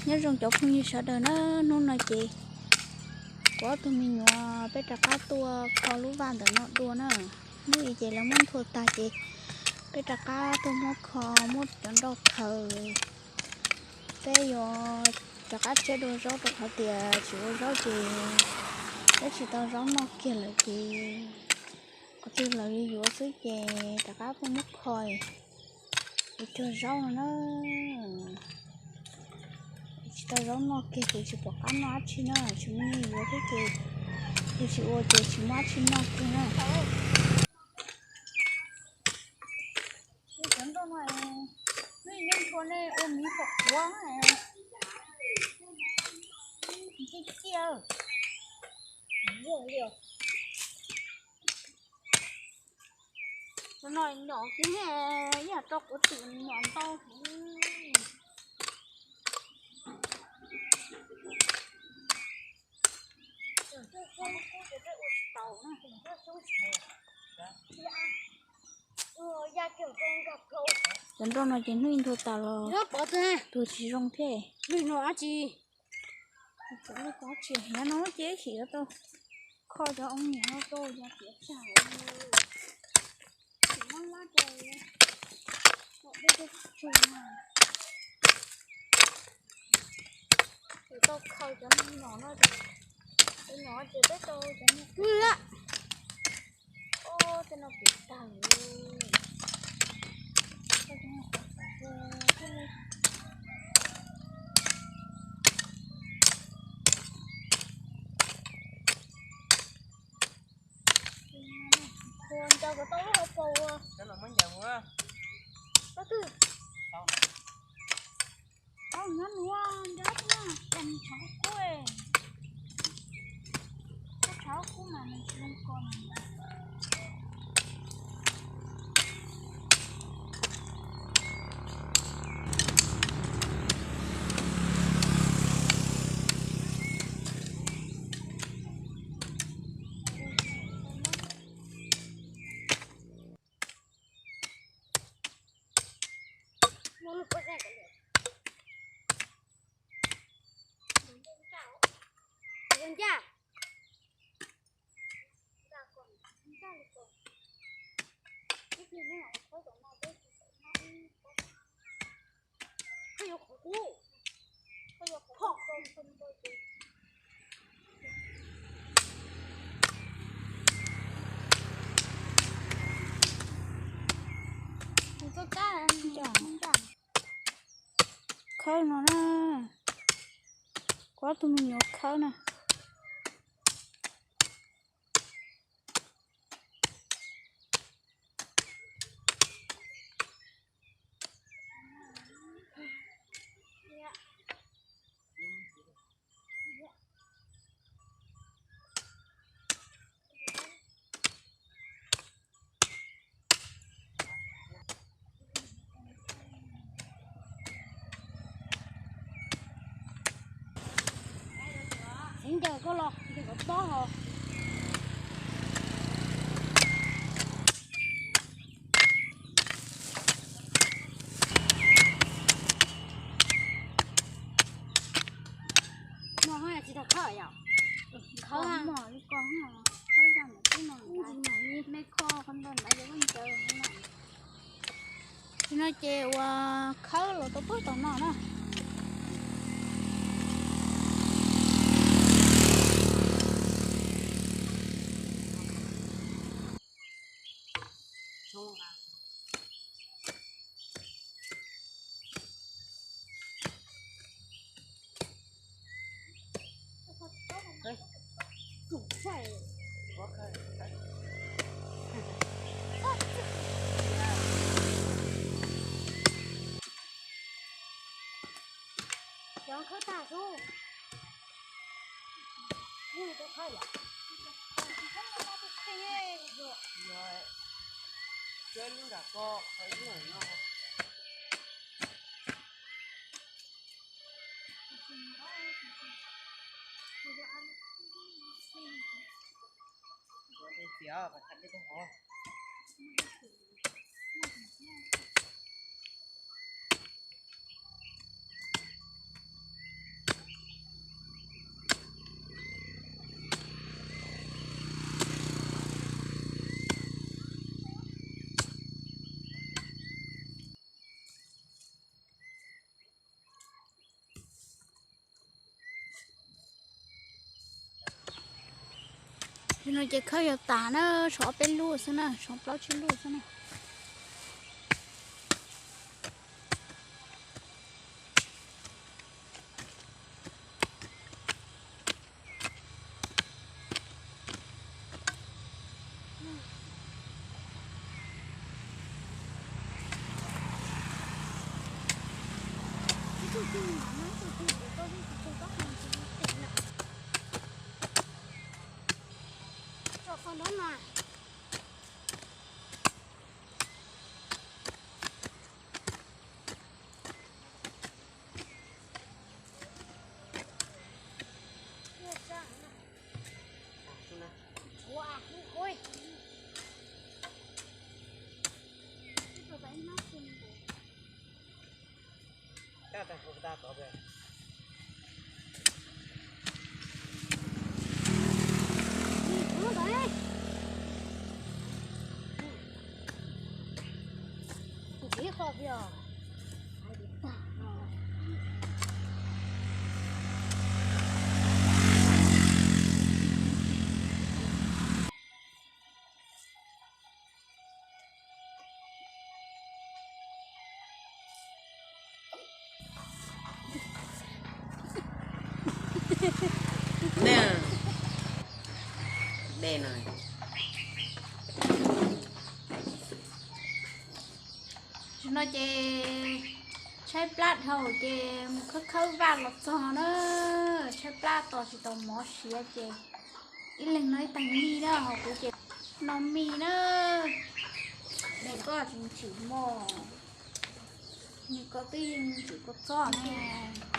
Nyob zoo cov phooj ywg sawv daws na, hnub no ces kuv ob tug me nyuam peb rov qab tuaj kho lub vaj ntawm no dua na. Hnub i ces lawv muab nthua tag ces peb rov qab tuaj muab kho, muab cov nroj khaws. Peb yuav rov qab tseb dua zaub rau qhov tias tsis ua zaub ces peb tsis tau zaub noj kiag lawm ces qhov twg los yuav yuav xwb ces rov qab tuaj muab kho yuav cuag zaub no na. Tsis tau zaub noj kiag ces tsis pom qab noj dab tsi na, tsis muaj nyiaj yuav thiab ces yog tsis ua ces tsis muaj dab tsi noj kiag na. Cov nroj no, nej nroj nej ua miv qhuav qhuav na, ciaj ciaj. Cov no nyom kiag, ib yam rau kuv twm nyom ntau heev. Cov nroj no ces hnub ib nthua tas los tuag tsis zoo thiab. Lwm no dab tsi? Cov lwj kov tsis hiav no ces ib chim yuav tau kho cov oo niam no rau cov tiav tsag. Tsis muab lab rau, kom dej dej tsug no. Yuav tau khaws cov me nyuam no ces, cov nyuam ces peb tau cov me nyuam. Ub, tej no pem tag li. Ncaws kom tau lub hauv paus. Tab twg? Tau nyob nuav nrab na, cas nws tshav kub, tshav kub mas nws tsis zoo ko na. Khawb no na, kuv ob tug me nyuam khawb na. Txiv ncaws koj los ncaws kom tob hos. No ho tsis tau khawb yom? Khawb mom li ko, khawb zaj ntawm tib no, me kho qhov ntawd ntawd ces ncaws no. Tsis no ces ua khawb los tau puag tom no na. Cov khawb tag sub. Yog, yog lub nram ko qhov ub no. Tam sim no ces khawb yuav tas na, tshuav ob peb lub xwb na, tshuav plaub tsib lub xwb na. Tam sim no ces tshaib plab dhau ces mus khawb khawb vaj los txog na, tshaib plab tos tsis tau mov siav ces ib leeg noj ib tag mij na, ho kuv ces noj mij na. Daim koj tsis tsim mog, nws koj twb yeej tsim kua txob ne.